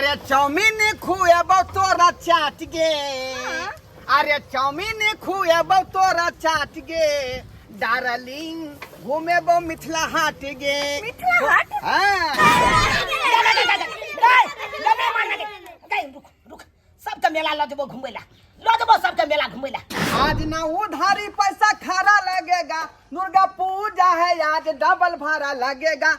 अरे चाउमीन खुएबौ तोरा चाट गे। अरे चाउमीन खुएबौ तोरा चाट गे, डार्लिंग घुमेबौ मिथिला हाट गे। मिथिला हाट? हाँ। रुक रुक, सबके मेला लऽ जेबो घुमै ला, लऽ जेबो सबके मेला घुमै ला। आज ना उधारी पैसा खरा लगेगा, दुर्गा पूजा है आज डबल भाड़ा लगेगा।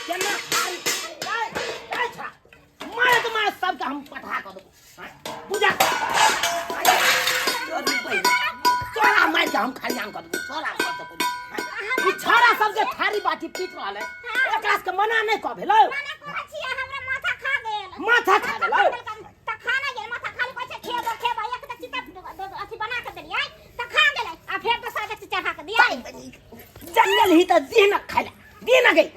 केना खाई? मारे तो मारे सबके हम पठा कऽ देबो। बुझा तोरा मारि के हम खरियान कऽ देबो तोरा सब देबो। ई छौड़ा सब जे थारी बाटी पीट रहल है, एकरा सबके मना नहि कऽ भेलै? मना करै छियै, हमरा माथा खा गेल। माथा खा गेलै? तऽ खा नहि गेल माथा, खाली कहै छै खेबो खेबो। एक तऽ चिता अथी बना के देलियै तऽ खा गेलै, आ फेर दोसर के चढ़ा के दियै। जंगल ही तऽ दीह न खाइला दीह न गई।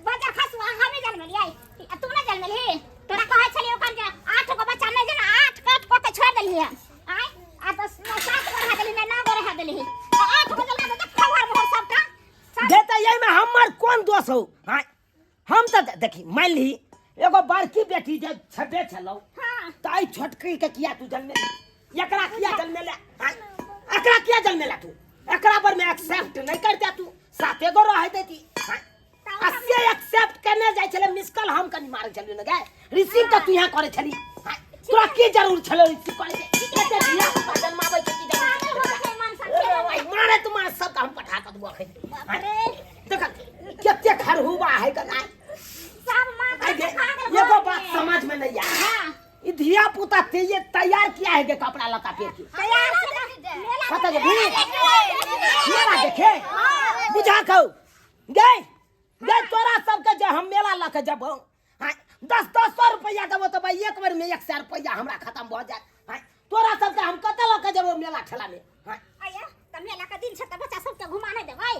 बजर खसुआ हमे जनमलियै आ तू नहि जनमलही। तोरा कहै छलियै ओखन जे 8 गो बच्चा नहि जेना 8 काट कऽ के छोड़ि देलही हन। आँय, आ तऽ 7 गो रहा देलही, नहि 9 गो रहा देलही, आ 8 गो जलमा देतै खबर मोहर सबटा सब। गे तऽ एहिमे हमर कोन दोष हौ? आँय, हम तऽ देखी मान ली एगो बड़की बेटी जे छबे छलौ, तऽ एहि छोटकी के किया तू जन्मेली? एकरा किया जन्मेला? आँय, एकरा किया जन्मेला तू? एकरा पर में एक्सेप्ट नहीं करते तू, साते गो रहे देती। आँय, आ से एक्सेप्ट करने जाइ छले, मिस कॉल हम कनी मारै छलियै ने गे, रिसीव तऽ तू यहाँ करै छली। आँय, तोरा की जरूर छलो रिसीव करे के? एते धिया पुता जन्माबै के की जरूर? पागल हो छै मन सा। ए भाई, मारे तुम्हारे सब हम पठा कऽ देबो अखन। बाप रे। देख कते खरहुबा है कना। सब माथा आइ गे, खा गेल एगो घर बात के। समझ में नहीं आया। हाँ। ई धिया पुता ते तैयार किया है गे कपड़ा लत्ता पहिर के? तैयार से मेला। कतऽ जेबही? मेला देखे? बुझा कहू गे, गे तोरा सबके जे हम मेला लऽ के जेबौ, हाँ, 10-10 सौ रुपैआ देबो तऽ भाई एक बेर में 100 रुपैआ हमरा खत्म भऽ जायत। हाँ, तोरा सबके हम कतऽ लऽ के जेबौ मेला ठेला में? हाँ। आया तऽ मेला के दिन छै तऽ बच्चा सबके घुमा नहि देबै?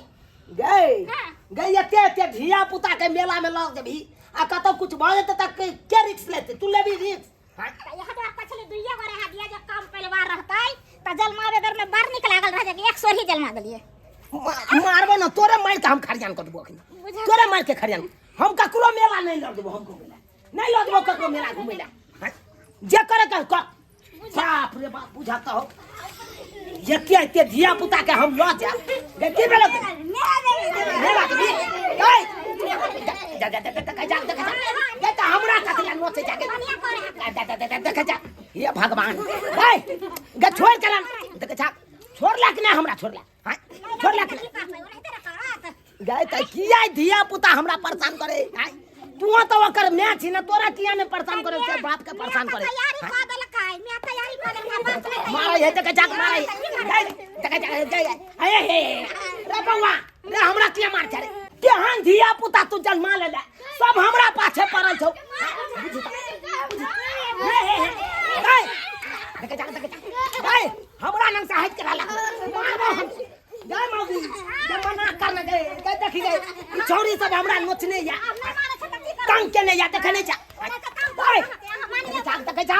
गई हाँ। गई, एते एते धिया पुता के मेला में लऽ जेबही आ कतौ कुछ भऽ जेतै तऽ के रिक्स लेतै? तू लेबही रिक्स? हाँ। तऽ यहाँ तो पछले दुइये गो रहा दिया, जे कम परिवार रहतै तऽ जलमाबे बेर में बड़ नीक लागल रह जे एक सोरी जलमा देलियै। मारबो न तोरे मारि के हम खरियान कऽ देबो अखन। बुझा। तोरे मारि के खरियान। हम ककरो मेला नहीं लऽ देबो, हम घुमै ला नहीं लऽ देबो ककरो मेला घुमै ला। हाँ? जे करे कर कर। बाप रे बाप, बुझा तऽ हो एते एते धिया पुता के हम लऽ जायब गे, की भेलो? मेला के गई जा जा जा जा जा जा जा जा तऽ हमरा कथी ला नोचै जा गे? जा जा जा जा देख जा, हे भगवान। गई गे, छोड़ के ला, देख जा, छोड़ला कि नहीं हमरा? छोड़ला? हाँ, छोड़ला कि नहीं? गए तऽ किया धिया पुता हमरा परेशान करे? आँय, तू तऽ ओकर माय छी ने, तोरा किया ने परेशान करे से बाप के परेशान करे? तैयारी कऽ देलकै माय, तैयारी कऽ देलकै बाप ने। मारै है देख जाक, मारै गए देख जा गए। ए हे रे बौआ रे, हमरा किया मार छै रे? केहन धिया पुता तू जन्मा ले ले, सब हमरा पाछे पड़ल छौ। हे हे हे, गए देख जा, देख जा गए, हमरा नंग से हट के रहला, मारबो हम। गए मौगी जे मना कर न गए, गए देखी गए, ई छौरी सब हमरा नोचने या तंग केने या, देखे नहीं जा। गए देख जा, देख जा,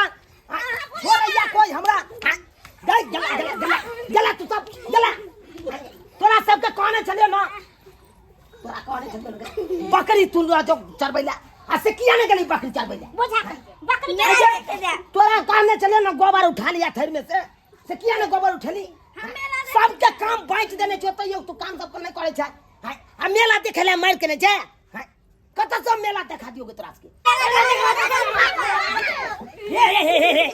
छोड़ैया कोई हमरा? गए जला जला जला जला, तू सब जला। तोरा सबके कहने छलियो ना, तोरा कहने छलियो ना बकरी तू जो चरबै ला, आ से किया नहीं गेली बकरी चरबै ला? बुझा बकरी। ऐसे तोरा कहने छलियो ना गोबर उठा लिया थैर में से, से किया ने गोबर उठेली? सबके काम बाँटि देने छौ तैयो तू काम सब नहि करै छै। हाँ, आ मेला देखे ले मारि केने छै। हाँ, कतऽ सब मेला देखा दियौ गे तोरा सबके? हे हे हे हे हे,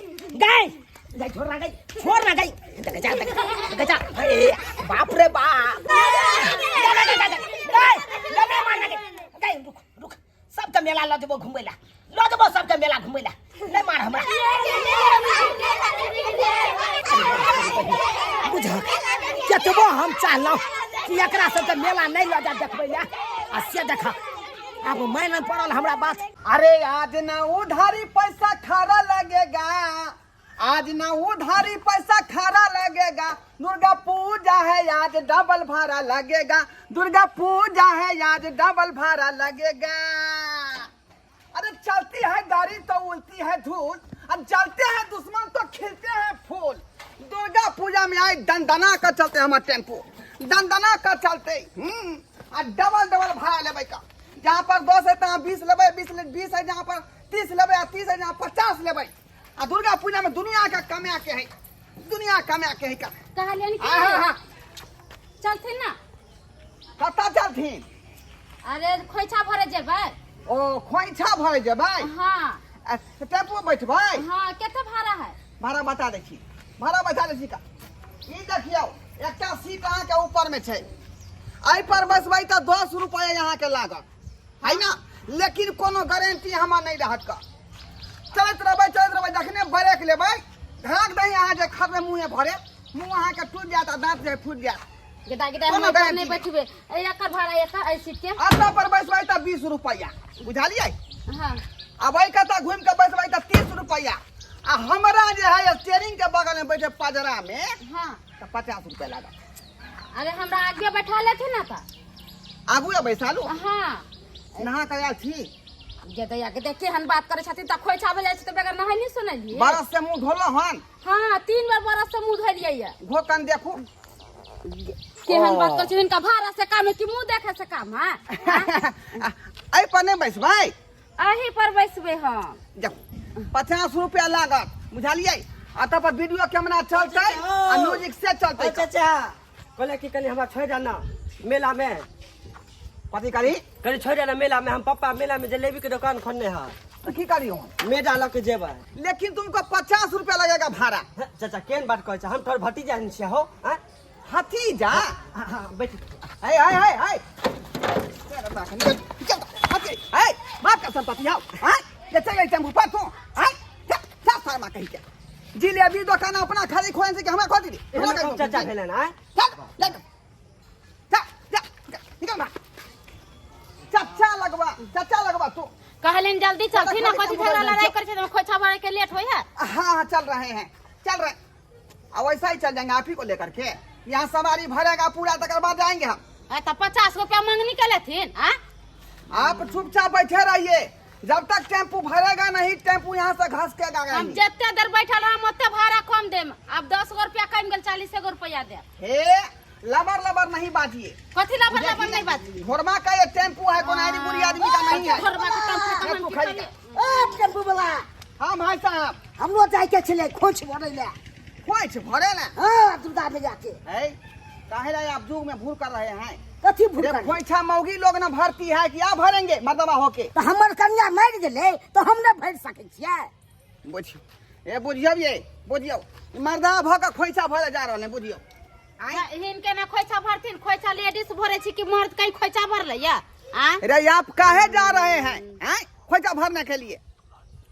गाय गाय, छोड़ ना गाय, छोड़ ना गाय, देख जा, देख देख जा। हे बाप रे बाप, जा जा जा जा जा, गाय गाय, मार ना गाय। गाय रुक रुक, सबके मेला लऽ जेबो घुमै ला, लऽ जेबो सबके मेला घुमै ला, नहि मार हमरा। बुझ केतबो हम चाहलहुँ कि एकरा सबके मेला नहि लऽ जा देखबै ला, आ से देख आब मानि पड़ल हमरा बात। अरे आज ना उधारी पैसा खरा लगेगा, आज ना उधारी पैसा खरा लगेगा, दुर्गा पूजा है आज डबल भाड़ा लगेगा, दुर्गा पूजा है आज डबल भाड़ा लगेगा। अरे चलती है गाड़ी तो उड़ती है धूल, और जलते हैं दुश्मन तो खिलते हैं फूल। दुर्गा पूजा में आए दंदना का चलते हमारे टेम्पू, दंदना का चलते। आ डबल डबल भाड़ा लेबै का, जहाँ पर 10 है तहाँ 20 लेबै, 20 है जहाँ पर 30 लेबै, आ 30 है जहाँ 50 लेबै। आ दुर्गा पूजा में दुनिया का कमाया के है, दुनिया कमाया के है का। कहलियनि कि हाँ, हाँ, हाँ। चलथिन ना। कतऽ चलथिन? अरे खोइछा भरे जेबै। ओ खोइछा भरे जेबै? हाँ। आ, टेम्पू बैठबै? हाँ। कते भाड़ा है? भाड़ा बता दै छी, भाड़ा बता दै छी का। ई देखियौ एकटा सीट अहाँके ऊपर में छै, एहि पर बैसबै तऽ 10 रुपया अहाँके लागत है ना, लेकिन कोनो गारंटी हमरा नहि रहत का। चलैत रहबै चलैत रहबै, जखने ब्रेक लेबै धड़क दही अहाँ जे खतमे मुँहे भरे, मुँह अहाँके टूटि जायत आ दाँत जे फूटि जायत। गेदा गेदा कोनो हम एहि पर गारंटी नहि नहि। बैठबै, एहि एकर भाड़ा एकर एहि सीट के। एतऽ पर बैसबै तऽ 20 रुपैआ, बुझलियै? हाँ। आब एहि कतऽ घुमि कऽ बैसबै तऽ 30 रुपैआ, आ हमरा जे है स्टेरिंग के बगल में बैठे पजरा में, हाँ, तऽ 50 रुपैआ लागत। अरे हमरा आगे बैठा लेथिन ना तऽ। आगू बैसालू? हाँ। नहा कऽ आयल छी? गेदैया के देख केहन बात करै छथिन, तऽ खोइछा भऽ जाइ छै तऽ बगैर नहाय नहि सुनलियै। बरस से मुँह धोलो हन? हाँ, 3 बेर बरस से मुँह धोलियै ये। घोकन देखू केहन बात करै छै, हिनका भाड़ा से काम है कि मुँह देखे से काम है? एहि पर नहि बैसबै? एही पर बैसबै हम। जब 50 रुपया लागत, बुझलियै? आ तब पर वीडियो कैमरा चलतै आ म्यूजिक से चलतै। चाचा कहले कि कनि हमरा छोड़ि देना मेला में। कथी करी? कनि छोड़ि देना मेला में, हम पप्पा मेला में जलेबी के दुकान खोलने है। तो की करी हम? मेला लऽ के जेबै। लेकिन तुमको 50 रुपया लगेगा भाड़ा। हे, चाचा केहन बात कहै छै, हम तोहर भतीजा हन छियै हो। आँय? भतीजा? हाँ, हाँ, बैठ। है, है, है, है। चल, हथी, है, बाप का संपत्ति आओ। हाँ? ये चल गई टेम्पू पर तू। हाँ? चल, चल, शर्मा कही के। जिलेबी दुकान अपना खाली खोल से कि हमरा खोल दीदी। हमरा कौन चाचा भेलन, आँय? चल, चल, चल, चल, निकल बाहर। चचा लगवा, चचा लगवा तू। कहलिन जल्दी चलथिन ना, खाली कथी टेम्पू झगड़ा पर लड़ाई करै छै, तऽ खोइछा भरे के लेट होइ है। हाँ हाँ चल रहे हैं, चल रहे हैं। अब वैसा ही चल जाएंगे आप ही को लेकर के। यहाँ सवारी भरेगा पूरा तकर बाद जाएंगे हम। आ तऽ 50 रुपया मंगनी के लेथिन, आ? आप चुपचाप बैठे रहिए, जब तक टेम्पू भरेगा नहीं टेम्पू यहाँ से घसकेगा हम नहीं। जते देर बैठल रहम ओते भाड़ा कम देम। अब 10 गो रुपया कम गेल, 40 गो रुपया देब। हे लबर लबर नहीं बाजिए। कथी लबर लबर नहीं बाजिए? घोरमा का ये टेम्पू है, कोई आरी बुरी आदमी का नहीं है। घोरमा के टेम्पू का टेम्पू हम की खरीद करिए? ए टेम्पू वाला। हाँ भाई साहब। हमरो जाय के छलै खोंच भरै ले। खोंच भरे ले? हाँ, दुर्गा मैया के। है काहे ला आप जुग में भूल कर रहे हैं? कथी भूल अरे कर? खोइछा मौगी लोग ना भरती है कि आप भरेंगे मर्दबा होके? तो हमर कन्या मर गेलै तो हम ना भर सकै छियै। बुझियो, ए बुझियो, ये बुझियो, मर्दा भ के खोइछा भरे जा रहल है, बुझियो। हिनके ना खोइछा भरथिन, खोइछा लेडीज भरे छी कि मर्द कहीं खोइछा भरलै या? आ? अरे आप काहे जा रहे हैं? हैं? खोइछा भरने के लिए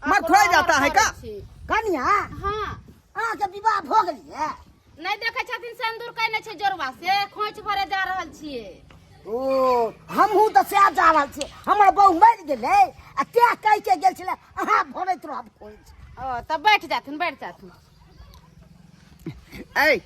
मर्द थोड़ा जाता है का? कन्या? हाँ। अहाँ के विवाह भ गेलियै? नहीं देखे छथिन सिंदूर कइने छै जोरवा से, खोइछ भरे जा रहल छियै। ओ हमहूँ तऽ सएह जा रहल छियै, हमर बहू मरि गेलै आ तें कहि के गेल छलै अहाँ भरैत रहब खोइछ। ओ तब बैठ जाथिन, बैठ जाथिन। ऐ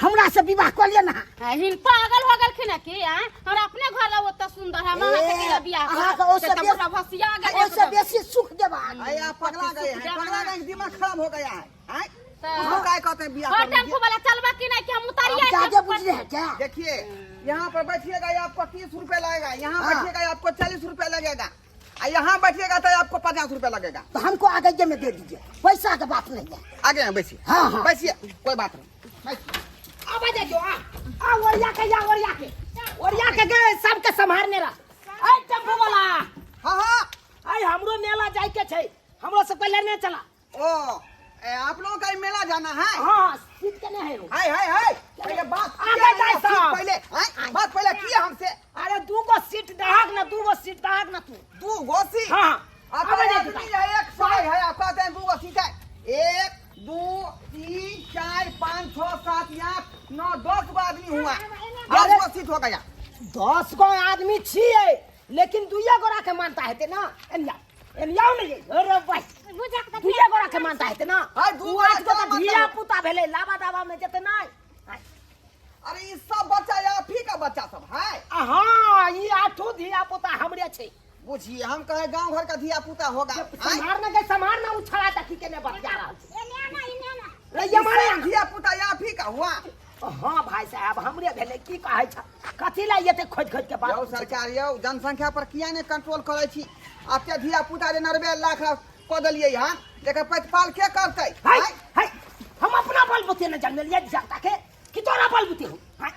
हमरा से विवाह कऽ लिअ ना। आ, हिन पागल हो गेलखिन है की? आ हमरा अपने घर ला ओते सुंदर है, हम अहाँ के केना बियाह करब? अहाँ के ओहिसँ से तऽ बेसी पूरा भसिया गेल ओहिसँ एकदम। बेसी सुख देब अहाँके। ऐ आप पगला गए हैं, पगला गए, दिमाग खराब हो गया है। आँय? तो उसको काय कहते हैं बियाह और कर लीजिए। टेम्पू वाला चलबा की नहीं कि हम उतारिए आप ज्यादा टेम्पू पर? बुझ रहे हैं क्या? देखिए यहाँ पर बैठिएगा ये आपको 30 रुपए लगेगा, यहाँ हाँ। बैठिएगा ये आपको 40 रुपए लगेगा, और यहाँ बैठिएगा तो आपको 50 रुपए लगेगा। तो हमको आगे में दे दीजिए, पैसा का बात नहीं है। आगे में बैठिए। हाँ, हाँ। बैठिए, कोई बात नहीं, बैठिए। अब आ जाइयो, आ, आ, ओरिया के, या, ओरिया के। ओरिया के गए, सबके संभालने रह। ऐ टेम्पू वाला। हाँ, हाँ। ऐ हमरो मेला जाय के छै, हमरो सब पहले नहीं चला। ओ, ए, आप लोगों का मेला जाना है? हाँ, सीट के नहीं है वो। हाय, हाय, हाय। पहले बात आगे किया है, जाए सीट साहब। पहले, हाय, बात पहले किया हमसे। अरे दू गो सीट दहाक ना, दू गो सीट दहाक ना तू। दू गो सीट? हाँ। आप आगे जाए आदमी साहब। है, एक सौ है, आप कहते हैं दू गो सीट है। 1 2 3 4 5 6 7 8 9 10 गो आदमी हुआ। 10 अरे गो सीट हो गया। 10 गो आदमी छिए, लेकिन दुइया गोरा के मानता हेते ना। एनिया, एनिया नहीं, अरे भाई। दुइया गोरा के मानता हेते ना। हाँ, दू उ गोरा आठ गो के तऽ मानता धिया है। पुता भेलै, लाबा दाबा में जेते नहीं। अरे ई सब बच्चा आप ही का बच्चा सब है? हाँ, ई आठो धिया पुता हमरे छै। बुझिए, हम कहे गांव घर का धिया पुता होगा। आय? सम्हार न गई, सम्हार न, उछड़ा देखी के ने बतिया रहल छै। एने आना, एने आना। रैया मारे। ई सब धिया पुता आप ही का हुआ? हाँ भाई साहब, हमरे भेलै। की कहै छ, कथी ला एते खोजि खोजि के बात? यौ सरकार, यौ, जनसंख्या पर किया ने कंट्रोल करै छी? एते धिया पुता जे 90 लाख कऽ देलियै हन, एकर प्रतिपाल के करतै? है आय? है, हम अपना बल बुते न जन्मेलियै धिया के कि तोरा बल बुते हो? हैं?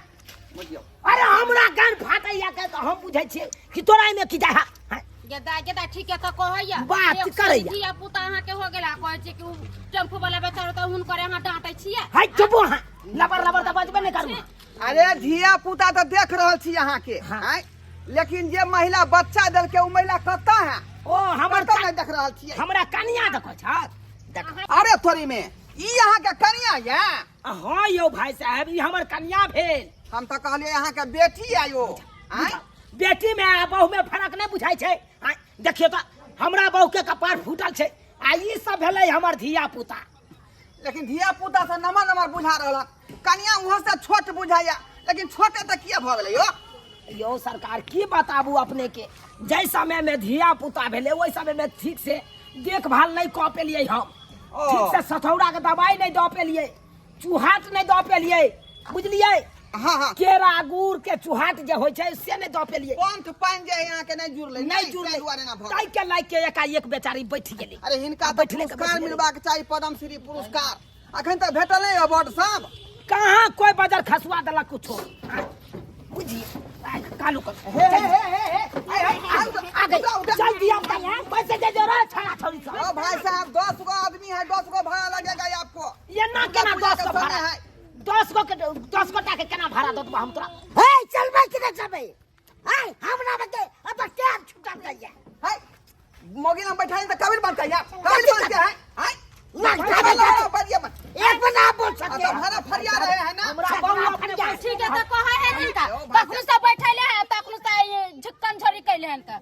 बुझियौ। अरे हमरा गान फाटैया के तऽ हम बुझै छियै कि तोरा एहिमे की जाइ है। गेदा गेदा, ठीक है तऽ कहैया बात एक सौ करैया। धिया पुता अहाँके हो गेला, कहै छै कि उ टेम्पू वाला बेचारा तऽ हुनकर अहाँ डांटै छियै। है, चुपो अहाँ, लबर लबर तऽ बजबे नहि करू। अरे धिया पुता तऽ देख रहल छी अहाँके। हाँ। आँय? लेकिन जे महिला बच्चा देलकै ओ महिला कतऽ है? ओ हमर कतऽ नहि देख रहल छियै? हमरा कनिया देखो छ, देख। अरे थोड़ी में ई अहाँके कनिया ये? हाँ यौ भाई साहब, ई हमर कनिया भेल। हम तऽ कहलियै अहाँके बेटी आयो। आँय? बेटी में आ बहू में फर्क नहि बुझाइ छै। आँय, देखियौ तऽ हमरा बहू के कपार फूटल छै आ ई सब भेलै हमर धिया पुता। लेकिन धिया पुता से नमर नमर बुझा रहल हन, कनिया वहाँ से छोट बुझाइया, लेकिन छोटे तऽ किया भऽ गेलै यौ? यौ सरकार, की बताबू अपने के, जाहि समय में धिया पुता भेलै ओहि समय में ठीक से देखभाल नहि कऽ पेलियै हम। ओ। ठीक से सथौरा के दवाई नहि दऽ पेलियै, चूहाट नहि दऽ पेलियै, बुझलियै? हाँ हाँ। केरा गुड़ के चूहाट जे होइ छै से नहि दऽ पेलियै। पंथ पानि जे है अहाँके नहि जुड़लै? नहि जुड़लै। ताहि दुआरे एना भऽ गेलै। ताहि के लाइक के एकाएक बेचारी बैठ गेलै। अरे हिनका तऽ बैठले के पुरस्कार बैठले। मिलबाक चाही, पद्मश्री पुरस्कार। अखन तक भेटल नहि अवार्ड सब? कहाँ कोई बाजार खसुआ देलक कुछो। बुझिए कालू कर। हे हे हे हे हे, आय, आय, आउ, आ गई। उठा, उठा। चल दिया पैसे दे दे रे छड़ा छड़ी सब। ओ भाई साहब, 10 गो आदमी है, 10 गो भाड़ा लगेगा आपको। ये ना केना पूजा 10 के गो समय भाड़ा है। 10 गो के, 10 गोटा के केना भाड़ा दऽ देबो हम तोरा? हे, चलबै कि नहि चलबै? है, हमरा बते अब टाइम छूटल जाइया। है, मोगी ना बैठा तो कबीर बनता है यार, कबीर बनते हैं। है, ना, भाड़ा ना, बढ़िया बन। एक बना बोल अब सकते तो भाड़ा फरिया रहे हैं ना। हमरा बहु अपने ठीक है तऽ कहै है जिनका यौ भाई। तखन से बैठले है, तखन से ई झुक्कन झोरी कैले हन तऽ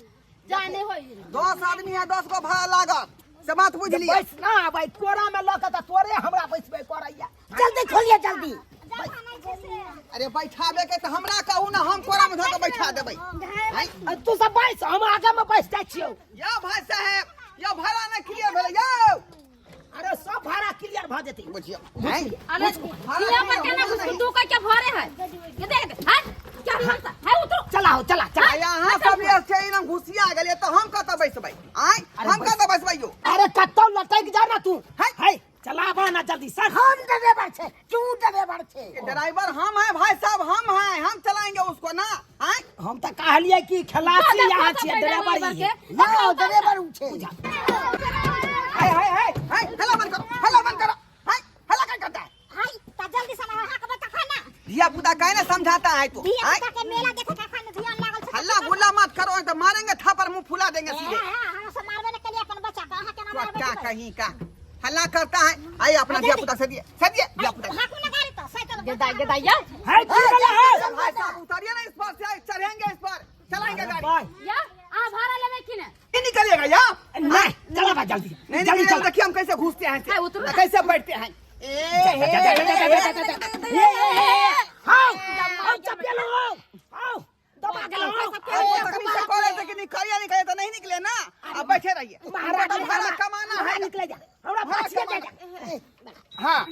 जाने होई। 10 आदमी है, 10 गो भाड़ा लागत, से बात बुझ लिया। बैस ना आबै कोरा में लऽ के तऽ तोरे हमरा बैसबै करैया। जल्दी खोलिए जल्दी। अरे बैठाबे के तऽ हमरा कहू ना, हम कोरा में धऽ के बैठा देबै। हैं? तू सब बैस, हम आगे में बैस जाइ छियौ। यौ भाई साहेब, यौ, भाड़ा नहि क्लियर भेलै यौ। अरे सब भाड़ा क्लियर भऽ जेतै। बुझियौ हैं? अरे धिया पर केना घुसकू तू कह के भरे है, ये देख, हट क्या हुआ है, उतरो। चला हो, चला चला। आ यहाँ सब ये छै ना घुसिया गेलियै तऽ हम कतऽ बैसबै? आँय, अरे हम बैस। कतऽ बैसबै यौ? अरे कतौ लटक जा ना तू। है। है, चलाबा ना जल्दी सर। हम ड्राइवर छे, तू ड्राइवर छे? ड्राइवर हम हैं भाई साहब, हम हैं, हम चलाएंगे उसको ना। आँय? हम तऽ कहलियै कि खलासी यहाँ छियै, ड्राइवर ई है। ना, ड्राइवर उ छे। हाय हाय हाय हाय, हल्ला बंद करो, हल्ला बंद करो। हाय, हल्ला क्या करता है? हाय, त जल्दी से हां के बता ना। धिया पुता काहे ना समझाता है तू? धिया आँय? पुता के मेला देखे के खान ध्यान लागल छै। हल्ला गुल्ला मत करो, नहीं तो मारेंगे थापर, मुंह फुला देंगे सीधे। हां, हम सब मारबे न केलिए अपन बच्चा के, अहाँ केना मारबे? क्या कहीं का हल्ला करता है। आइए, अपना धिया पुता से दिए, से दिए धिया पुता। हाकू ना गाड़ी तो साइकिल। गेदा गेदा या। है, की भेलै है? भाई साहब, उतरिए ना इस पर से, चढ़ेंगे इस पर, चलाएंगे गाड़ी। बाय। या आ भाड़ा लेबै कि ने? नहीं निकलिएगा या नहीं, चला बा जल्दी। नहीं जल्दी निकलिएगा। चला। देखिए हम कैसे घुसते हैं, है, उतरो ना। कैसे बैठते हैं। ए हे जा, जा, जा, जा, जा, जा, जा, जा। ए, ए, ए, ए, आओ, आओ, चप्पल लो, आओ, दबा के लो। अब तकलीफ से कॉलेज से कि निकलिए, निकलिए तो नहीं निकले ना, अब बैठे रहिए। महाराज, तो भाड़ा कमाना है। निकले जा, हमरा भाड़ा पाछे जा। कमाना। जा। हाँ।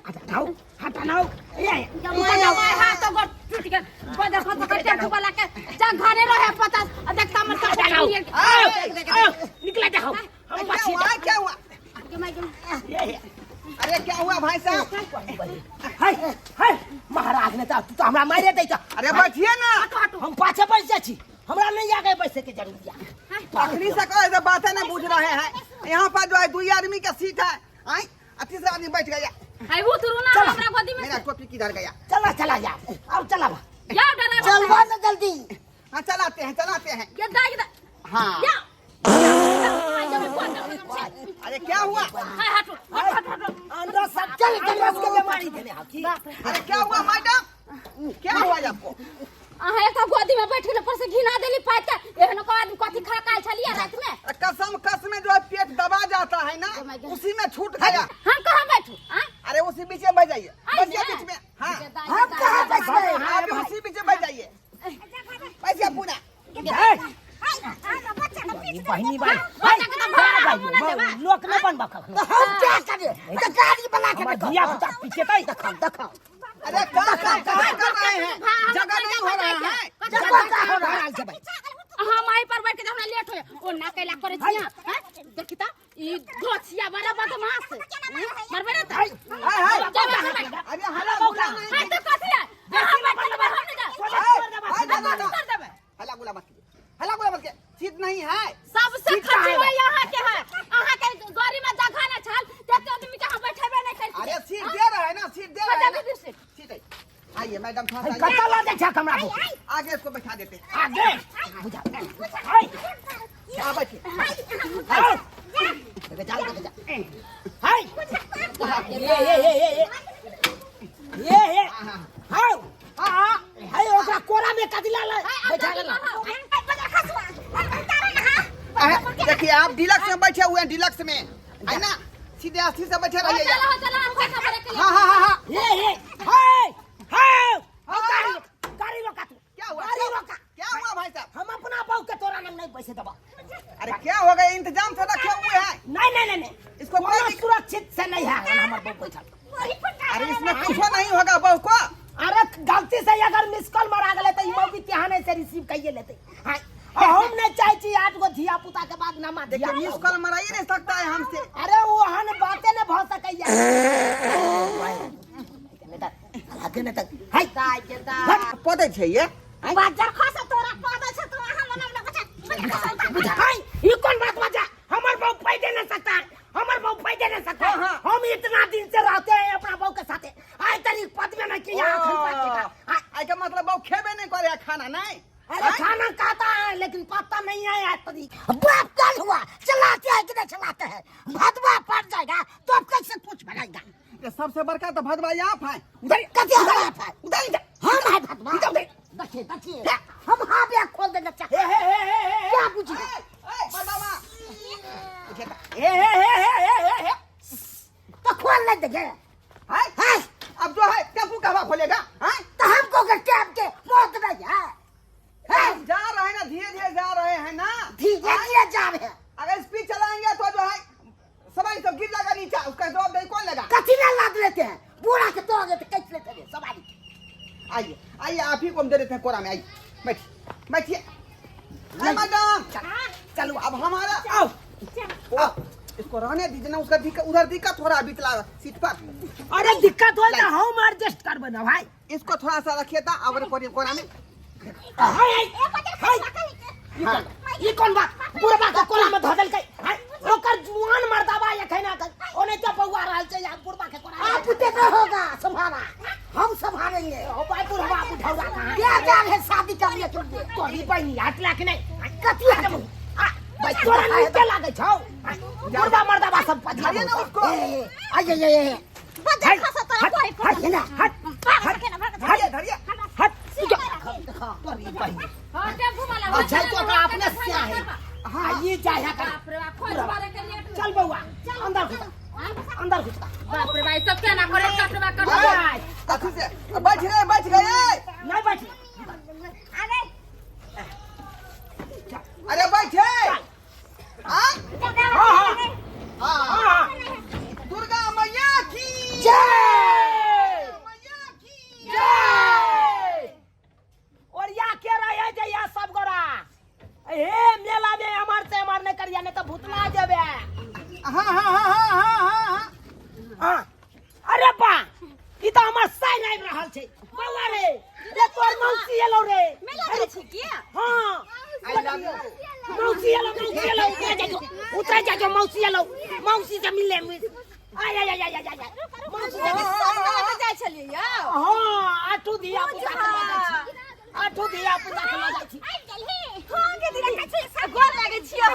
हटाओ, हटाओ, ए, my हाथ तो गोड़ टूट गेल, बदर खत के टेम्पू वाला के जा घरे रहे 50 आ देखता हमर सब। हटाओ, आओ, आओ, निकले जाओ, हम क्या पाछे हुआ, जा। क्या हुआ? ए, ए, अरे क्या हुआ भाई साहब? हाय हाय, महाराज ने तऽ तू तऽ हमरा मारे दै। अरे बैठिए ना। हम पाछे बैस जाइ छी, हमरा नहीं आगे बैसे के जरूरत या। अखनी से कहे तो बातें नहीं बुझ रहे हैं। यहाँ पर जो है दो आदमी का सीट है, आई आ तीसरा आदमी बैठ गया। है, उतरू ना हमरा गोदी में। मेरा टोपी किधर गया? चला चला यार, अब चला बा। या ड्राइवर। चलबा ना जल्दी। हाँ, चलाते हैं, चलाते हैं। गेदा गेदा। हाँ। या। अरे क्या हुआ? हाय, हटो हटो हटो हटो। अंदर सब चल, अंदर के बीमारी देने हकी। अरे क्या हुआ मैडम, क्या हुआ आपको? अहाँ एक गोदी में बैठ गेल पर से घिना देली पाइत के, एहन को आदमी कथी खा के आयल छलियै रात में? कसम कस में जो है पेट दबा जाता है ना, उसी में छूट गया। हम कहाँ बैठू? आँ? अरे उसी बीच में बैठ जाइए। आई बैठिए ने। बीच में, हाँ। हम कहाँ? ई बहिनी भाई बच्चा के तो भाड़ा हमहूँ ना देबा। लोक नहीं बनबा कखनो तो हम क्या करे तो गाड़ी वाला के हमर देखो धिया पुता पिचेतै देखो देखो अरे का का कहाँ कर रहे हैं, जगह नहीं हो रहा है। जगह का हो रहा रहल छै भाई। हम आई पर बैठ के हमरा लेट होय ओ ना कैला करे छी हां देखी त ई गोछिया बड़ा बदमाश मरबे ना त हाय हाय जा जा जा अरे हल्ला गुला नहीं। हां तो कथी है हम बैठ के हम नहीं जा हाय, हम दादा। कर देबे। हल्ला गुला मत कीजिए, हल्ला गुला मत कीजिए, सीट नहीं है। सबसे खचुआ यहाँ के है, अहाँ के गाड़ी में जगह ना छल ते आदमी के हम बैठेबे नहीं करती। अरे सीट दे रहा है ना, सीट दे रहा है ना। बता सीट। सीट है, आइए मैडम थोड़ा सा कतऽ लऽ जाइ छक हमरा आगे इसको बैठा देते हैं। आगे बुझा हाय। हाँ बैठिए। हाय जा जा जा। हाय ए ए ए ए ए ए हाय हाँ हाय ओकरा कोरा में कदिला ले बैठा लेना। हाँ, देखिए आप डिलक्स में बैठे हुए हैं, डिलक्स में है ना, सीधे अस्सी से बैठे रहिए। चलो चलो हमका खबर के लिए। हाँ हाँ हाँ हाँ। ए ए हाय हाय गाड़ी रोक, गाड़ी रोका तू। क्या हुआ? गाड़ी रोका। क्या हुआ भाई साहब? हम अपना बहू के तोरा नाम नहीं पैसे देबा। अरे क्या हो गया, इंतजाम से रखे हुए हैं। नहीं नहीं नहीं नहीं, इसको कोनो कोई दिक्कत- सुरक्षित से नहीं है हमर बहू बैठल। अरे इसमें कुछ नहीं होगा बहू को। अरे गलती से अगर मिस कॉल मारा गेलै तऽ ई मौगी तेहने से रिसीव कइए लेतै। हाँ, आ हम नहीं चाहे छी आठ गो धिया पुता के बाद नमा देखिए धिया मिस कॉल मरा ही नहीं सकता है हमसे। अरे वो हन बातें न भ सकैया। नहीं तऽ हाय पदै छै ये। बाजार खस तोरा पदा छ तो हम ना बच्चा। हाय ई कौन बात बजा, हमर बहू पैदे नहीं सकता है, हमर बहू पैदे नहीं सकता है। हाँ, हाँ। हम इतना दिन से रहते हैं अपना बहू के साथे, आइ तरी पद में नहीं किया अखन पाँच टका। हाँ, आई के मतलब बहू खेबे नहीं करे खाना नहीं। अरे खाना खाता है लेकिन पता नहीं है आज तरी। बाप कल हुआ चलाते हैं कि नहीं चलाते हैं, भदवा पड़ जाएगा तो अब कैसे पूछ बनाएगा। ये सबसे बड़का तो भदवा आप है। उधर कथी हम आप है? उधर इधर हम है भदवा। इधर उधर। देखिए देखिए हम हाँ भी खोल देंगे। हे हे हे हे हे क्या पूछी? ए, भदवा। हे हे हे हे हे हे हे। तो खोल नहीं देंगे। हाय हाय अब जो है टेम्पू का हवा खोलेगा। हाय तो हमको क्या टैप के मौत नहीं है। हम जा रहे हैं ना, धीरे धीरे जा रहे हैं ना, धीरे धीरे जा रहे हैं। अगर स्पीड चलाएंगे तो जो है सवारी सब गिर जाएगा नीचा, उसका जवाबदेही कौन लेगा? कथी ना लाद लेते हैं, बूढ़ा के तोड़ देते, कैसे लेते हैं सवारी। आइए आइए आप ही को हम दे देते हैं कोरा में, आइए बैठिए बैठिए। मैडम चलो अब हमारा आओ आओ, इसको रहने दीजिए ना, उसका दिक्कत उधर दिक्कत हो रहा है बितला सीट पर। अरे दिक्कत हो तो हम एडजस्ट करबे ना भाई। इसको थोड़ा सा रखिए था और कोरा में। हाय हाय हाय ई कौन बात, बुढ़बा के कोला में धऽ देलकै। हाय ओकर जुआन मर्दाबा एखन आके ओने के बौआ रहल छै आ बुढ़बा के कोला। आप उते न होगा संभाला, हम संभालेंगे। ओ भाई बुढ़बा बुढ़ौरा कहाँ क्या जा रहे शादी करने के लिए? तोरी बहिनी हटला कि नहीं? कथी हटबू? आ, भाई तोरा नीके लागै छौ। बुढ़बा मर्दाबा सब पछा धरिए ना उसको। ए, आइए आइए आइए। बाजार खस तोरा कोई हट हट भाग के ना भाग। धरिए धरिए। हट तोरी बहिनी हां टेम्पू वाला अच्छा तो ओकरा अपने से है। हाँ ये जाय है कर। बाप रे बाप खोज मारे के लेट। चल बौआ अंदर घुस, अंदर घुस। बाप रे भाई सब केना करे कटवा कटवा। कथी से बैठ गए, बैठ गए। नहीं बैठ। अरे अरे बैठे। हाँ हाँ हाँ दुर्गा मैया की जय मैया की जय। और या के रहे जे या सब गोरा हे मेला में अमर से अमर नहीं करिया नहीं तो भूतला जेबे। हाँ हाँ हाँ हाँ हाँ हाँ हाँ अरे बा ई तो हमर साइन आबि रहल छै बौआ रे, रे तोर मौसी एलौ रे। मेला जाइ छी की? हाँ I love you. मौसी एलौ, मौसी एलौ, उतरे जाइयो, उतरे जाइयो, मौसी एलौ, मौसी से मिलले। आय आय आय आय आय आय मौसी से मिल। सब मेला में जाइ छलियै यौ। हाँ आठू धिया पुता के लऽ जाइ छी, आठू धिया पुता के लऽ जाइ छी। हां के दीदी गोर लागै छियै।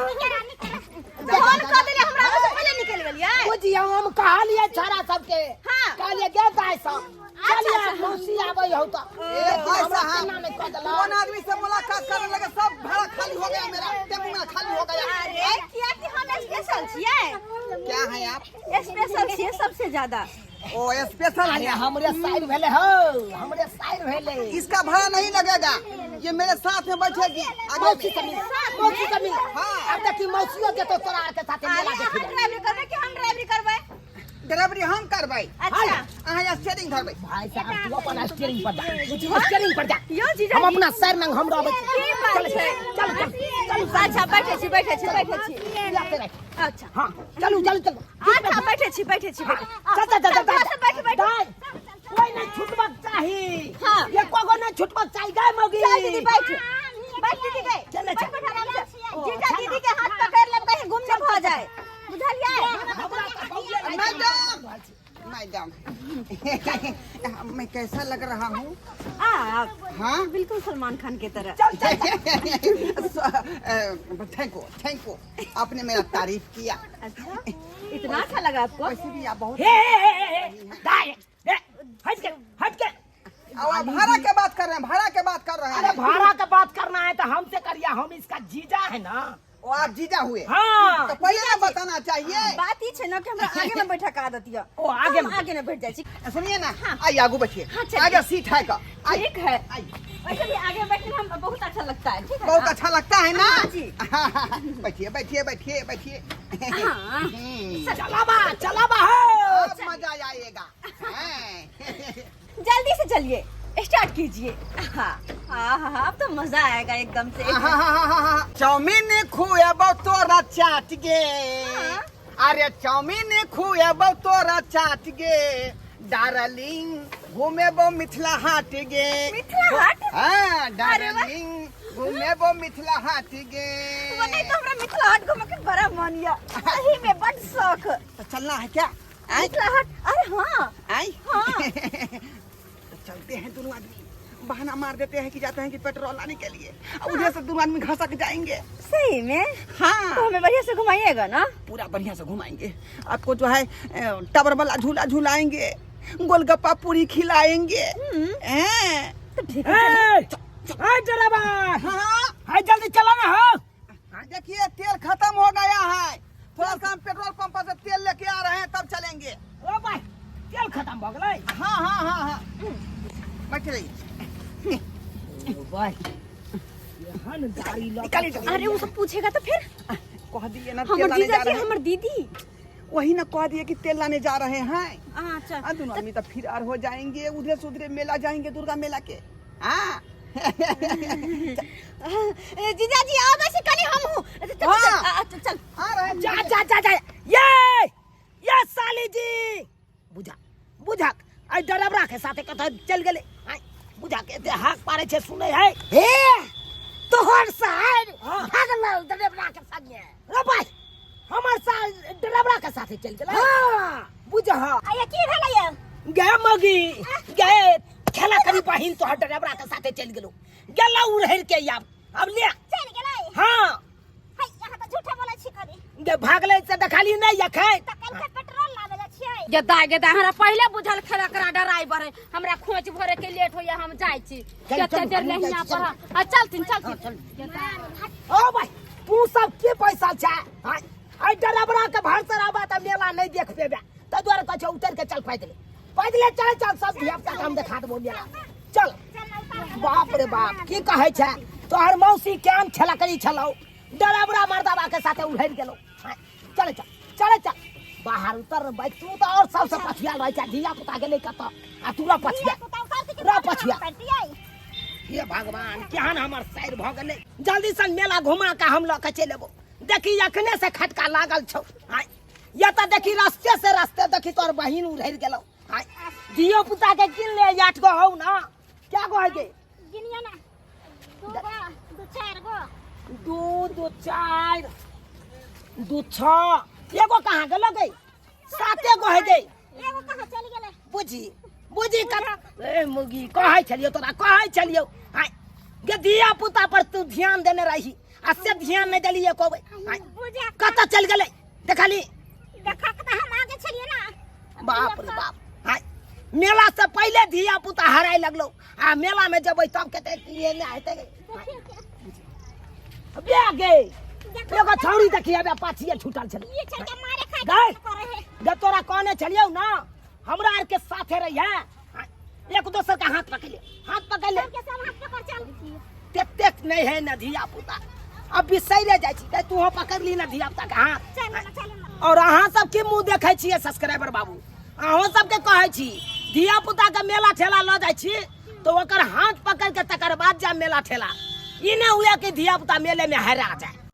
फोन कऽ देलियै हमरा से पहिले निकलि गेलियै। बुझियौ हम कहलियै छोरा सबके, हाँ। कहलियै गे दाइ सब चलियै मौसी आबै हौ तऽ। ए भाई हमरा साहब केना नहि कऽ देलक। कौन आदमी से मुलाकात करने लगे, सब भाड़ा खाली हो गया मेरा, टेम्पू मेरा खाली हो गया। अरे किया कि हम स्पेशल छियै। क्या है आप? स्पेशल छियै सबसे ज्यादा। ओ स्पेशल अरे है। हमरे साइड भेले हो, हमरे साइड भेले। इसका भाड़ा नहीं लगेगा, ये मेरे साथ में बैठेगी आगे मौसी में। से मिल, मौसी से मिल। हाँ। अब देख मौसियो देतो तोरा आर के साथे मेला अरे देखै अहाँ लए। ड्राइवरी करबै कि हम ड्राइवरी करबै? ड्राइवरी हम करबै। अच्छा। अहाँ यहाँ स्टीयरिंग धरबै। भाई साहब, तू अपन स्टीयरिंग पर जा, स्टीयरिंग पर जा। यौ जीजा हम अपना सर नंग हम रहबै। की बात चल छै? चल चल चल। अच्छा, बैठे छी, बैठे छी, बैठे छी। अच्छा। हाँ, चलू चलू चलू। अच्छा, बैठे छी, बैठे छी, बैठे। चल चल चल चल। चल, बैठ, बैठ। दाइ, कोई नहीं छूटबाक चाही। हाँ। एको गो नहीं छूटबाक चाही। गाय मौगी, चल दीदी, बैठ बैठ दीदी गए। चले बैठ चल। बैठ आराम से। जीजा दीदी के हाथ पकड़ लेब, कहीं गुम न भ जाए, बुझलियै? मैडम, मैडम, मैं कैसा लग रहा हूँ? आप हाँ, बिल्कुल सलमान खान के तरह। चल चल। Thank you, thank you, आपने मेरा तारीफ किया। अच्छा, इतना अच्छा लगा आपको? वैसे भी आप बहुत हे हे हे हे, हे दाइ, हे, हट के, हट के। और आप भाड़ा के बात कर रहे हैं, भाड़ा के बात कर रहे अरे हैं। भाड़ा का बात करना है तो हमसे करिए, हम इसका जीजा है ना। वो आप जीजा हुए? हाँ। तो पहले ना बताना चाहिए। बात ई छै ना कि हमरा आगे में बैठा के आदत यऽ। ओ, आगे हम में। आगे में बैठ जाइ छी। सुनिए ना, आइए, आगू बैठिए। हाँ, चलिए। आगे सीट है का, आइए। ठीक है। आइए। वैसे भी आगे बैठने में हम बहुत अच्छा लगता है। ठीक है। बहुत अच्छा लगता है ना? हाँ जी। बैठिए बैठिए बैठिए बैठिए। हाँ। चलाबा चलाबा हो। अब मजा आएगा, हैं। जल्दी से चलिए, स्टार्ट कीजिए। हाँ हाँ हाँ, अब तो मजा आएगा एकदम से। चाउमीन खुएबो तोरा चाट गे। अरे चाउमीन खुएबो तोरा चाट गे, डार्लिंग घूमेबो मिथिला हाट गे। मिथिला हाट? हाँ। अरे वाह। डार्लिंग घूमेबो मिथिला हाट गे। वो नहीं तो हमरा मिथिला हाट घूमे के बड़ा मन या, सही में बड़ शौक। तो चलना है क्या? आय? मिथिला हाट, अरे हाँ। आय? हाँ। तो चलते हैं दोनों आदमी, बहाना मार देते हैं कि जाते हैं कि पेट्रोल लाने के लिए और उधर से दोनों आदमी घसक जाएंगे। सही में? हाँ। तो हमें बढ़िया से घुमाइएगा ना? पूरा बढ़िया से घुमाएंगे आपको, जो है टावर वाला झूला झुलाएंगे, गोलगप्पा पूरी खिलाएंगे, हैं? तो ठीक है। ए, ए ड्राइवर। हाँ। हाय, जल्दी चला ना हो। देखिए, तेल खत्म हो गया है, थोड़ा सा हम पेट्रोल पंप से तेल लेके आ रहे हैं, तब चलेंगे। ओ भाई, तेल खत्म भ गेलै? हाँ हाँ हाँ हाँ, बैठ रहिए। ओ भाई, एहन गाड़ी लऽ निकालिए जल्दी। अरे, वो सब पूछेगा तो फिर? कह दिए ना तेल हमर लाने जीजा जा जी रहे हैं। हमर दीदी। वही ना, कह दिए कि तेल लाने जा रहे हैं। अच्छा। आ दोनों आदमी तो फिर are हो जाएंगे, उधर से उधरे मेला जाएंगे, दुर्गा मेला के। हाँ। जीजा जी, आबै छी कनी हमहूँ। चल चल। हाँ। चल, चल, चल। आ रहे हैं। जा जा जा जा। ये ये साली जी, बुझा बुझा, आई ड्राइवरा के साथे कतऽ चलि गेलै। आइ बुझा के एते हाक पारै छै, सुनै है? हे, तोहर सार हाँ। भागल ड्राइवरा के संगे। रे भाई, हमर साल ड्राइवरा के साथे चलि गेलै? हाँ। बुझ। आया, की भेलै यौ? गे मगी गे, खेला करी बहिन, तोहर ड्राइवरा के साथे चलि गेलौ, गेलौ उड़हरि के। आब अब ले। चलि गेलै? हाँ। है, यहाँ तऽ झूठे बोलै छी कनी। गे, भागलै से देखली नहि एखन। तऽ काल्हि के पेट्रोल लाबै जाइ छियै। गेदा गेदा, हमरा पहिले बुझल खेला करा ड्राइवर है। हमरा खोज भरे के लेट होइया, हम जाइ छी। चल, कते चलू, देर हमहूँ नहीं जाइ यहाँ छी, पर। हाँ, चलथिन चलथिन। ओ भाई, तू सब के पैसा छै? आय आइ ड्राइवरा के भरसे रहबा तऽ मेला नहि देख पेबे, ताहि दुआरे कहै छै उतरि के चल, पैदले पैदले चल चल, सब धिया पुता के हम देखा देबो मेला, चल। बाप रे बाप, की कहै छै तोहर मौसी, केहन छला करी छलौ, ड्राइवरा मर्दाबा के साथे उड़ि गेलौ। आय, चल चल चल चल, बाहर उतर भाई। तू तऽ और सबसे पछियाल रहै छै, धिया पुता गेलै कतऽ आ तू रह पछिया, रह पछिया। हे भगवान, केहन हमर सैर भऽ गेलै। जल्दी से मेला घुमा के हम लऽ के चलि एबो। देखी, अखने से खटका लागल छौ। आय, या तऽ देखी, रस्ते से रस्ते देखी, तोहर बहिन उड़ि गेलौ। आय, धियो पुता के कीन ले, 8 गो हौ ना? क्या गो है गे? गिनियो ना, दू गो, दू, चारि गो। 2, 2, 4, 2, 6, एगो कहाँ गेलो गे? साते गो है गे। एगो कहाँ चलि गेलै? बुझी बुझी कत ए मुगी, कहै छलियौ तोरा, कहै छलियौ। आय गे, धिया पुता पर तू ध्यान देने रही आ से ध्यान नहि देलियै एको बेर। आय, बुझा। कतऽ चलि गेलै देखली? देखा के तऽ हम आगे छलियै ना। बाप रे बाप, आय मेला से पहिले धिया पुता हराय लगलो आ मेला में जेबै तब कते ये नहि हेतै। बे गे, एगो छौड़ी देखी, अबे पाछिए छूटल छलै। ई चल के मारे खाइ गए। करे है। गे, तोरा कहने छलियौ ना, हमरा आर के साथे रही है, एक दोसर का हाथ पकड़ ले, हाथ पकड़ ले। सबके सब हाथ पकड़ चल। तेतेक नहीं है न धिया पुता। अब बिसैरे जाइ छी तऽ तूहो पकड़ ली ना धिया पुता के हाथ। चलू ना, चलू ना। और अहाँ सबके मुँह देखै छियै सब्सक्राइबर बाबू, अहूँ सबके कहै छी धिया पुता के मेला ठेला लऽ जाइ छी तऽ ओकर हाथ पकड़ के तकर बाद जा मेला ठेला। ई नहि हुए कि धिया पुता मेले में हेरा जाए।